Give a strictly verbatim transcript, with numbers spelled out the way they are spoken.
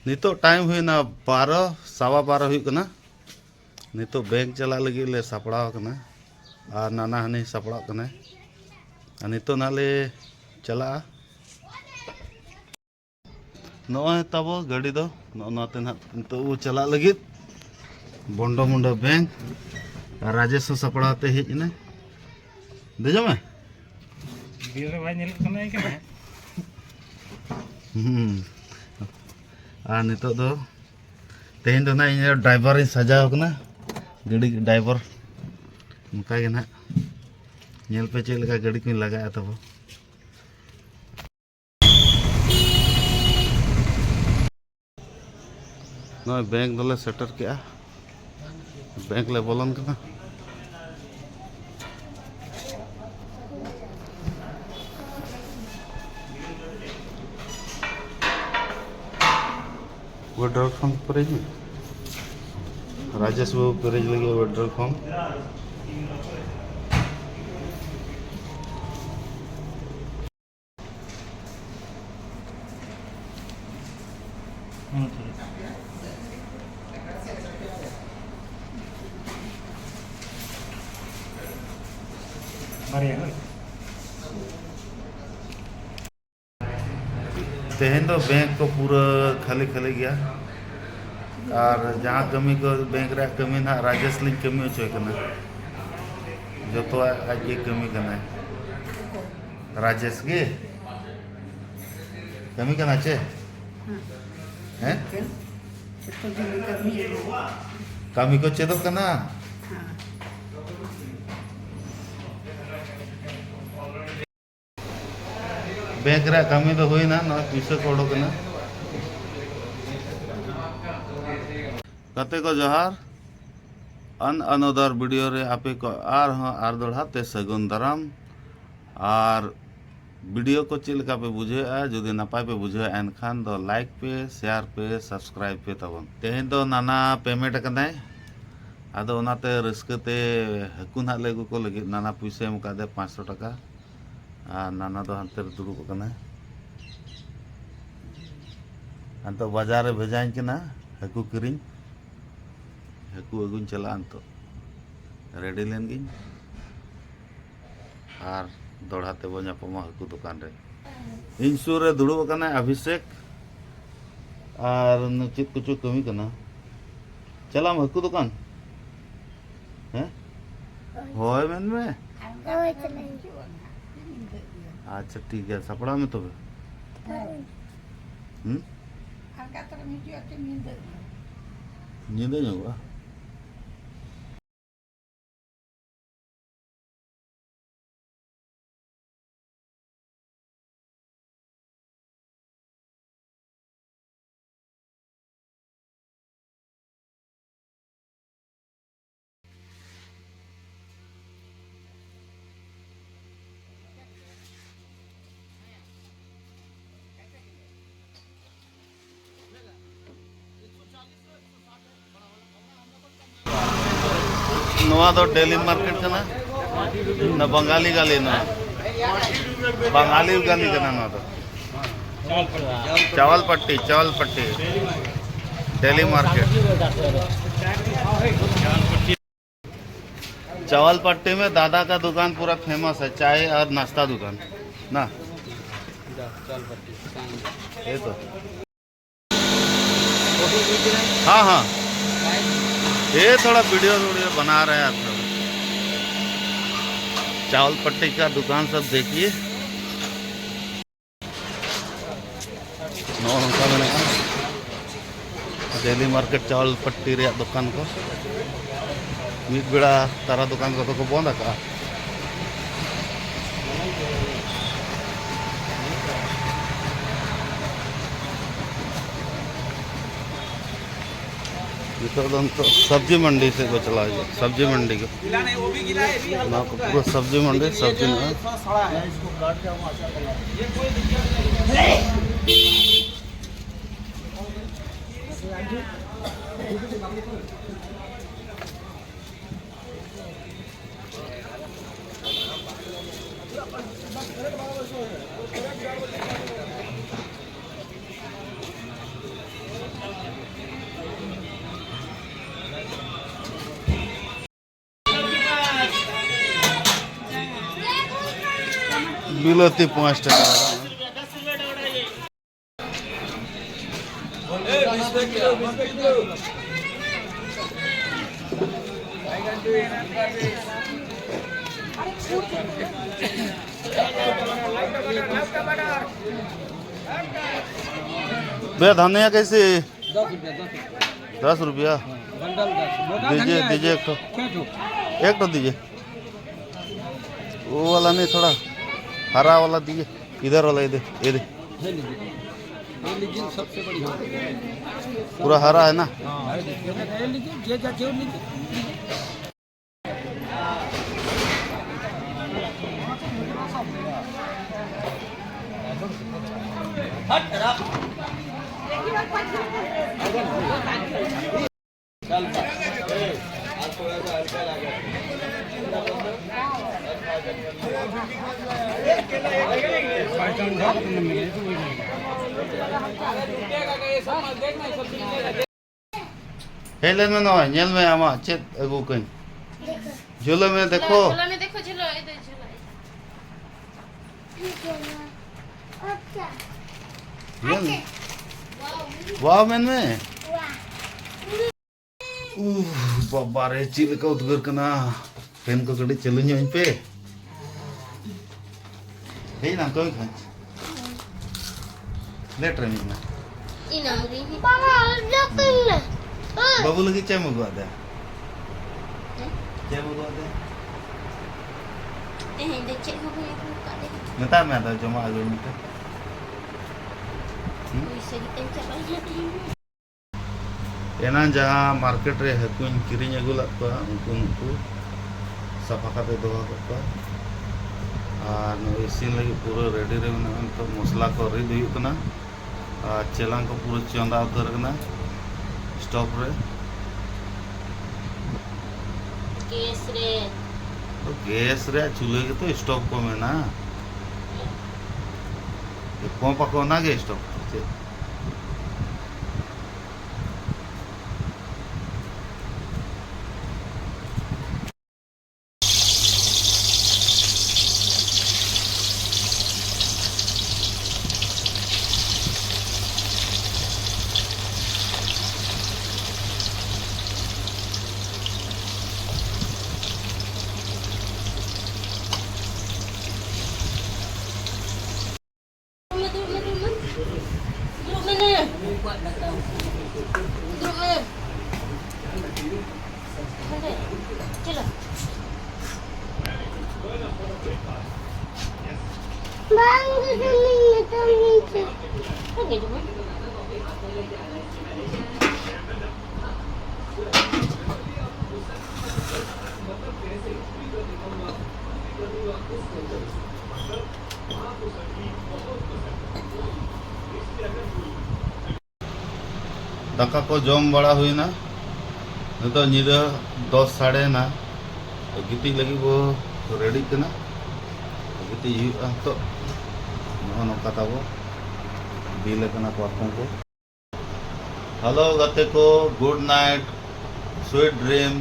ᱱᱤᱛᱚᱜ ᱴᱟᱭᱤᱢ ᱦᱩᱭᱱᱟ ᱵᱟᱨᱚ, ᱥᱟᱣᱟ ᱵᱟᱨᱚ ᱦᱩᱭᱩᱜ ᱠᱟᱱᱟ᱾ ᱱᱤᱛᱚᱜ ᱵᱮᱝᱠ ᱪᱟᱞᱟᱜ ᱞᱟᱹᱜᱤᱫ ᱞᱮ ᱥᱟᱯᱲᱟᱣ ᱠᱟᱱᱟ᱾ ᱟᱨ ᱱᱟᱱᱟ ᱦᱟᱹᱱᱤ ᱥᱟᱯᱲᱟᱜ ᱠᱟᱱᱟᱭ᱾ ᱟᱨ ᱱᱤᱛᱚᱜ ᱱᱟᱦᱟᱜ ᱞᱮ ᱪᱟᱞᱟᱜᱼᱟ᱾ ᱱᱚᱜᱼᱚᱭ ᱛᱟᱵᱚ ᱜᱟᱹᱰᱤ ᱫᱚ ᱱᱚᱜᱼᱚ ᱱᱚᱣᱟ ᱛᱮ ᱱᱟᱦᱟᱜ ᱱᱤᱛᱚᱜ ᱵᱚ ᱪᱟᱞᱟᱜ ᱞᱟᱹᱜᱤᱫ ᱵᱚᱱᱰᱚ ᱢᱩᱱᱰᱟᱹ ᱵᱮᱝᱠ᱾ ᱟᱨ ᱨᱟᱡᱮᱥ ᱦᱚᱸ ᱥᱟᱯᱲᱟᱣ ᱛᱮ ᱦᱮᱡ ᱮᱱᱟᱭ᱾ ᱫᱮᱡᱚᱜ ᱢᱮ᱾ ᱵᱷᱤᱰᱤᱭᱳ ᱨᱮ ᱵᱟᱭ ᱧᱮᱞᱚᱜ ᱠᱟᱱᱟ ᱮᱱᱠᱷᱟᱱ᱾ ᱦᱩᱸ᱾ ᱟᱨ ᱱᱤᱛᱚᱜ ᱫᱚ, ᱛᱮᱦᱮᱧ ᱫᱚ ᱱᱟᱜ ᱤᱧ ᱰᱨᱟᱭᱵᱷᱟᱨ ᱤᱧ ᱥᱟᱡᱟᱣ ᱠᱟᱱᱟ, ᱜᱟᱹᱰᱤ ᱰᱨᱟᱭᱵᱷᱟᱨ᱾ ᱚᱱᱠᱟ ᱜᱮ ᱱᱟᱜ ᱧᱮᱞ ᱯᱮ ᱪᱮᱫ ᱞᱮᱠᱟ ᱜᱟᱹᱰᱤ ᱠᱚᱧ ᱞᱟᱜᱟᱭᱟ ᱛᱟᱵᱚ᱾ ᱱᱚᱜᱼᱚᱭ ᱵᱮᱝᱠ ᱫᱚᱞᱮ ᱥᱮᱴᱮᱨ ᱠᱮᱜᱼᱟ, ᱵᱮᱝᱠ ᱞᱮ ᱵᱚᱞᱚᱱ ᱠᱟᱱᱟ᱾ ᱣᱤᱛᱰᱨᱚᱞ ᱯᱷᱚᱨᱢ ᱯᱮᱨᱮᱡ ᱢᱮ᱾ ᱨᱟᱡᱮᱥ ᱵᱟᱹᱵᱩ ᱯᱮᱨᱮᱡ ᱞᱟᱹᱜᱤᱫ ᱣᱤᱛᱰᱨᱚᱞ ᱯᱷᱚᱨᱢ᱾ ᱵᱟᱨᱭᱟ, ᱦᱳᱭ᱾ ᱛᱮᱦᱮᱧ ᱫᱚ ᱵᱮᱝᱠ ᱠᱚ ᱯᱩᱨᱟᱹ ᱠᱷᱟᱹᱞᱤ ᱠᱷᱟᱹᱞᱤ ᱜᱮᱭᱟ᱾ ᱟᱨ ᱡᱟᱦᱟᱸ ᱠᱟᱹᱢᱤ ᱠᱚ ᱵᱮᱝᱠ ᱨᱮᱭᱟᱜ ᱠᱟᱹᱢᱤ ᱱᱟᱦᱟᱜ ᱨᱟᱡᱮᱥ ᱞᱤᱧ ᱠᱟᱹᱢᱤ ᱦᱚᱪᱚᱭ ᱠᱟᱱᱟ, ᱡᱚᱛᱚᱣᱟᱜ ᱟᱡ ᱜᱮ ᱠᱟᱹᱢᱤ ᱠᱟᱱᱟᱭ᱾ ᱨᱟᱡᱮᱥ ᱜᱮ ᱠᱟᱹᱢᱤ ᱠᱟᱱᱟ ᱪᱮ? ᱦᱮᱸ? ᱡᱚᱛᱚ ᱫᱤᱱ ᱠᱟᱹᱢᱤ᱾ ᱠᱟᱹᱢᱤ ᱠᱚ ᱪᱮᱫᱚᱜ ᱠᱟᱱᱟ᱾ ᱵᱮᱝᱠ ᱨᱮᱭᱟᱜ ᱠᱟᱹᱢᱤ ᱫᱚ ᱦᱩᱭᱱᱟ, ᱱᱚᱜᱼᱚᱭ ᱯᱩᱭᱥᱟᱹ ᱠᱚ ᱚᱰᱚᱠ ᱮᱱᱟ᱾ ᱜᱟᱛᱮ ᱠᱚ ᱡᱚᱦᱟᱨ᱾ An another video ᱨᱮ ᱟᱯᱮ ᱠᱚ ᱟᱨᱦᱚᱸ ᱟᱨ ᱫᱚᱲᱦᱟ ᱛᱮ ᱥᱟᱹᱜᱩᱱ ᱫᱟᱨᱟᱢ᱾ ᱟᱨ ᱵᱷᱤᱰᱤᱭᱳ ᱠᱚ ᱪᱮᱫ ᱞᱮᱠᱟ ᱯᱮ ᱵᱩᱡᱷᱟᱹᱣᱮᱫᱼᱟ? ᱡᱩᱫᱤ ᱱᱟᱯᱟᱭ ᱯᱮ ᱵᱩᱡᱷᱟᱹᱣᱟ ᱮᱱᱠᱷᱟᱱ ᱫᱚ ᱞᱟᱭᱤᱠ ᱯᱮ, ᱥᱮᱭᱟᱨ ᱯᱮ, ᱥᱟᱵᱥᱠᱨᱟᱭᱤᱵ ᱯᱮ ᱛᱟᱵᱚᱱ᱾ ᱛᱮᱦᱮᱧ ᱫᱚ ᱱᱟᱱᱟ ᱯᱮᱢᱮᱱᱴ ᱟᱠᱟᱱᱟᱭ, ᱟᱫᱚ ᱚᱱᱟᱛᱮ ᱨᱟᱹᱥᱠᱟᱹ ᱛᱮ ᱦᱟᱹᱠᱩ ᱱᱟᱦᱟᱜ ᱞᱮ ᱟᱹᱜᱩ ᱠᱚ ᱞᱟᱹᱜᱤᱫ᱾ ᱱᱟᱱᱟ ᱯᱩᱭᱥᱟᱹ ᱮᱢ ᱟᱠᱟᱫ ᱫᱮ ᱯᱟᱸᱪᱥᱚ ᱴᱟᱠᱟ᱾ ᱟᱨ ᱱᱟᱱᱟ ᱫᱚ ᱦᱟᱱᱛᱮ ᱨᱮ ᱫᱩᱲᱩᱵ ᱟᱠᱟᱱᱟᱭ᱾ ᱱᱤᱛᱚᱜ ᱵᱟᱡᱟᱨ ᱨᱮ ᱵᱷᱮᱡᱟᱧ ᱠᱟᱱᱟ ᱦᱟᱹᱠᱩ ᱠᱤᱨᱤᱧ᱾ ᱦᱟᱹᱠᱩ ᱟᱹᱜᱩᱧ ᱪᱟᱞᱟᱜᱼᱟ ᱱᱤᱛᱚᱜ᱾ ᱨᱮᱰᱤ ᱞᱮᱱ ᱜᱤᱧ ᱟᱨ ᱫᱚᱦᱲᱟ ᱛᱮᱵᱚ ᱧᱟᱯᱟᱢᱟ ᱦᱟᱹᱠᱩ ᱫᱚᱠᱟᱱ ᱨᱮ᱾ ᱤᱧ ᱥᱩᱨ ᱨᱮ ᱫᱩᱲᱩᱵ ᱟᱠᱟᱱᱟᱭ ᱚᱵᱷᱤᱥᱮᱠ ᱟᱨ ᱪᱮᱫ ᱠᱚᱪᱚ ᱠᱟᱹᱢᱤ ᱠᱟᱱᱟ᱾ ᱪᱟᱞᱟᱜ ᱟᱢ ᱦᱟᱹᱠᱩ ᱫᱚᱠᱟᱱ? ᱦᱮᱸ? ᱦᱳᱭ ᱢᱮᱱ ᱢᱮ᱾ ᱦᱳᱭ, ᱪᱟᱞᱟᱜ ᱟᱹᱧ᱾ ᱟᱪᱪᱷᱟ, ᱴᱷᱤᱠ ᱜᱮᱭᱟ, ᱥᱟᱯᱲᱟᱣ ᱢᱮ ᱛᱚᱵᱮ᱾ ᱦᱳᱭ᱾ ᱦᱩᱸ? ᱟᱞᱜᱟ ᱛᱚᱨᱟᱢ ᱦᱤᱡᱩᱜᱼᱟ, ᱪᱮᱫ ᱧᱤᱫᱟᱹᱜ ᱜᱮᱭᱟ? ᱧᱤᱫᱟᱹ ᱧᱚᱜᱚᱜᱼᱟ᱾ ᱱᱚᱣᱟ ᱫᱚ ᱰᱮᱞᱤ ᱢᱟᱨᱠᱮᱴ ᱠᱟᱱᱟ᱾ ᱱᱚᱣᱟ ᱵᱟᱝᱜᱟᱞᱤ ᱜᱟᱞᱤ, ᱱᱚᱣᱟ ᱵᱟᱝᱜᱟᱞᱤ ᱜᱟᱞᱤ ᱠᱟᱱᱟ ᱱᱚᱣᱟ ᱫᱚ᱾ ᱪᱟᱣᱟᱞ ᱯᱟᱴᱴᱤ, ᱪᱟᱣᱟᱞ ᱯᱟᱴᱴᱤ, ᱰᱮᱞᱤ ᱢᱟᱨᱠᱮᱴ᱾ चावल पट्टी में दादा का दुकान पूरा फेमस है, चाय और नाश्ता दुकान ना। चावल पट्टी। ये तो। हाँ, हाँ। ये थोड़ा वीडियो वीडियो बना रहे हैं आप लोग। चावल पट्टी का दुकान सब देखिए। ᱱᱚᱜᱼᱚ ᱱᱚᱝᱠᱟ ᱢᱮᱱᱟᱜᱼᱟ ᱰᱮᱞᱤ ᱢᱟᱨᱠᱮᱴ ᱪᱟᱣᱞ ᱯᱟᱴᱤ ᱨᱮᱭᱟᱜ ᱫᱚᱠᱟᱱ ᱠᱚ᱾ ᱢᱤᱫ ᱵᱮᱲᱟ ᱛᱟᱨᱟ ᱫᱚᱠᱟᱱ ᱠᱚᱫᱚ ᱠᱚ ᱵᱚᱱᱫ ᱟᱠᱟᱜᱼᱟ᱾ ᱱᱤᱛᱚᱜ ᱫᱚ ᱱᱤᱛᱚᱜ ᱥᱚᱵᱽᱡᱤ ᱢᱟᱱᱰᱤ ᱥᱮᱫ ᱠᱚ ᱪᱟᱞᱟᱣ ᱦᱤᱡᱩᱜᱼᱟ, ᱥᱚᱵᱽᱡᱤ ᱢᱟᱱᱰᱤ ᱠᱚ᱾ ᱱᱚᱣᱟ ᱠᱚ ᱯᱩᱨᱟᱹ ᱥᱚᱵᱽᱡᱤ ᱢᱟᱱᱰᱤ, ᱥᱚᱵᱽᱡᱤ ᱢᱮᱱᱟᱜᱼᱟ᱾ ᱵᱤᱞᱟᱹᱛᱤ ᱯᱟᱸᱪ ᱴᱟᱠᱟ᱾ भैया, धनिया कैसे? दस रुपया, दस रुपया। हाँ, बंडल दस। मोटा दीजिए, धनिया है। दीजिए एक ठो। छः ठो। एक ठो दीजिए। वो वाला नहीं, थोड़ा हरा वाला दीजिए। इधर वाला, ये दे, ये दे। ये लीजिए। ये लीजिए, सबसे बढ़िया। पूरा हरा है ना? हाँ, ये लीजिए। ये लीजिए, ये लीजिए। ᱦᱮᱡ ᱞᱮᱱ ᱢᱮ, ᱱᱚᱜᱼᱚᱭ ᱧᱮᱞ ᱢᱮ ᱟᱢᱟᱜ ᱪᱮᱫ ᱟᱹᱜᱩ ᱠᱟᱹᱧ᱾ ᱡᱷᱩᱞᱟᱹ ᱢᱮ, ᱫᱮᱠᱷᱳ᱾ ᱡᱷᱩᱞᱟᱹ ᱢᱮ, ᱫᱮᱠᱷᱳ, ᱡᱷᱩᱞᱟᱹ, ᱮᱭ ᱫᱮ, ᱡᱷᱩᱞᱟᱹ, ᱮᱭ ᱫᱮ᱾ ᱧᱮᱞ ᱢᱮ᱾ ᱣᱟᱣ ᱢᱮᱱ ᱢᱮ᱾ ᱩᱦ, ᱵᱟᱵᱟ ᱨᱮ, ᱪᱮᱫ ᱞᱮᱠᱟ ᱩᱫᱽᱜᱟᱹᱨ ᱠᱟᱱᱟ᱾ ᱯᱷᱮᱱ ᱠᱚ ᱠᱟᱹᱴᱤᱡ ᱪᱟᱹᱞᱩ ᱧᱚᱜ ᱟᱹᱧ ᱯᱮ᱾ ᱦᱮᱡ ᱮᱱᱟᱢ ᱠᱟᱹᱢᱤ ᱠᱷᱚᱱ? ᱞᱮᱴ ᱨᱮᱢ ᱦᱮᱡ ᱮᱱᱟ? ᱮᱱᱟᱝ ᱨᱮᱧ ᱦᱮᱡ ᱵᱟᱵᱟ, ᱚᱞ ᱦᱚᱪᱚ ᱠᱟᱹᱧ ᱢᱮ᱾ ᱵᱟᱹᱵᱩ ᱞᱟᱹᱜᱤᱫ ᱪᱮᱫ ᱮᱢ ᱟᱹᱜᱩᱣᱟᱫᱮᱭᱟ? ᱦᱮᱸ? ᱪᱮᱫ ᱮᱢ ᱟᱹᱜᱩᱣᱟᱫᱮᱭᱟ? ᱛᱮᱦᱮᱧ ᱫᱚ ᱪᱮᱫ ᱦᱚᱸ ᱵᱟᱹᱧ ᱟᱹᱜᱩ ᱟᱠᱟᱫᱮᱭᱟ᱾ ᱢᱮᱛᱟᱭ ᱢᱮ ᱟᱫᱚ ᱡᱚᱢᱟᱜ ᱟᱹᱜᱩᱭ ᱢᱮ ᱛᱮ᱾ ᱦᱩᱸ? ᱯᱩᱭᱥᱟᱹ ᱜᱮ ᱛᱤᱧ ᱪᱟᱵᱟᱭᱮᱱᱟ ᱛᱮᱦᱮᱧ ᱫᱚ᱾ ᱮᱱᱟᱝ ᱡᱟᱦᱟᱸ ᱢᱟᱨᱠᱮᱴ ᱨᱮ ᱦᱟᱹᱠᱩᱧ ᱠᱤᱨᱤᱧ ᱟᱹᱜᱩ ᱞᱮᱫ ᱠᱚᱣᱟ, ᱩᱱᱠᱩ ᱱᱩᱠᱩ ᱥᱟᱯᱷᱟ ᱠᱟᱛᱮ ᱫᱚᱦᱚ ᱟᱠᱟᱫ ᱠᱚᱣᱟ᱾ ᱟᱨ ᱱᱚᱜᱼᱚᱭ ᱤᱥᱤᱱ ᱞᱟᱹᱜᱤᱫ ᱯᱩᱨᱟᱹ ᱨᱮᱰᱤ ᱨᱮ ᱢᱮᱱᱟᱜᱼᱟ᱾ ᱱᱤᱛᱚᱜ ᱢᱚᱥᱞᱟ ᱠᱚ ᱨᱤᱫ ᱦᱩᱭᱩᱜ ᱠᱟᱱᱟ᱾ ᱟᱨ ᱪᱮᱞᱟᱝ ᱠᱚ ᱯᱩᱨᱟᱹ ᱪᱚᱸᱫᱟ ᱩᱛᱟᱹᱨ ᱠᱟᱱᱟ ᱥᱴᱳᱵᱷ ᱨᱮ᱾ ᱜᱮᱥ ᱨᱮ᱾ ᱛᱚ ᱜᱮᱥ ᱨᱮᱭᱟᱜ ᱪᱩᱞᱦᱟᱹ ᱜᱮᱛᱚ ᱥᱴᱳᱵᱷ ᱠᱚ ᱢᱮᱱᱟ᱾ ᱯᱚᱢᱯ ᱟᱠᱚ ᱚᱱᱟᱜᱮ ᱥᱴᱳᱵᱷ ᱪᱮᱫ? ᱪᱚᱞᱚ᱾ ᱵᱟᱝ ᱡᱚᱢᱤᱧ ᱱᱤᱛᱚᱝ ᱦᱚᱸ ᱪᱮᱫ᱾ ᱵᱟᱝ ᱡᱚᱢᱟ᱾ ᱫᱟᱠᱟ ᱠᱚ ᱡᱚᱢ ᱵᱟᱲᱟ ᱦᱩᱭᱱᱟ᱾ ᱱᱤᱛᱚᱜ ᱧᱤᱫᱟᱹ ᱫᱚᱥ ᱥᱟᱰᱮᱭᱮᱱᱟ᱾ ᱜᱤᱛᱤᱡ ᱞᱟᱹᱜᱤᱫ ᱵᱚ ᱨᱮᱰᱤᱜ ᱠᱟᱱᱟ᱾ ᱜᱤᱛᱤᱡ ᱦᱩᱭᱩᱜᱼᱟ ᱱᱤᱛᱚᱜ᱾ ᱱᱚᱜᱼᱚ ᱱᱚᱝᱠᱟ ᱛᱟᱵᱚ ᱵᱤᱞ ᱟᱠᱟᱱᱟ ᱯᱟᱨᱠᱚᱢ ᱠᱚ᱾ ᱦᱮᱞᱳ ᱜᱟᱛᱮ ᱠᱚ, good night, sweet dream᱾